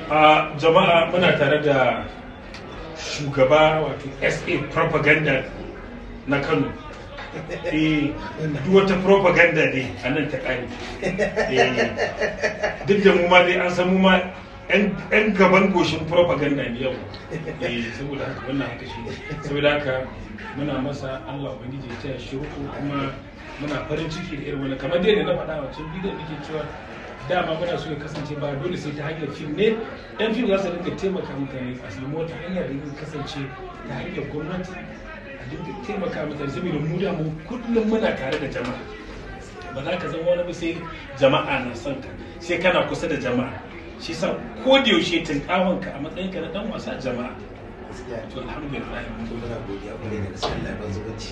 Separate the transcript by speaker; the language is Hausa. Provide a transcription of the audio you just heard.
Speaker 1: A jama'a, muna tare da shugaba, wato SA propaganda na Kano. Eh, duk wata propaganda ne a nan ta kare. Eh, duk da mu ma dai an san mu ma yan gaban goshin propaganda ne yau. Eh, saboda haka wannan haka shi ne. Saboda haka muna masa Allah Ubangiji ya taya shi riko, kuma muna farin ciki da irin wannan. Kamar dai da na faɗa wancan bidiyon, nake cewa dama muna so ya kasance ba dole sai ta hanyar fim ne yan fim za su dinga taimaka mutane, a samu wata hanya da zai kasance ta hanyar gwamnati a dinga taimaka mutane, saboda mu da mu kullum muna tare da jama'a. Ba za ka zama wani ba sai jama'a na son ka, sai kana kusa da jama'a. Shi sa ko da yaushe tunƙawon ka a matsayinka na dan wasa jama'a.
Speaker 2: Gaskiya.
Speaker 1: To, alhamdulillah, mun gode.
Speaker 2: Muna godiya kwarai da gaske. Allah ya ban zumunci.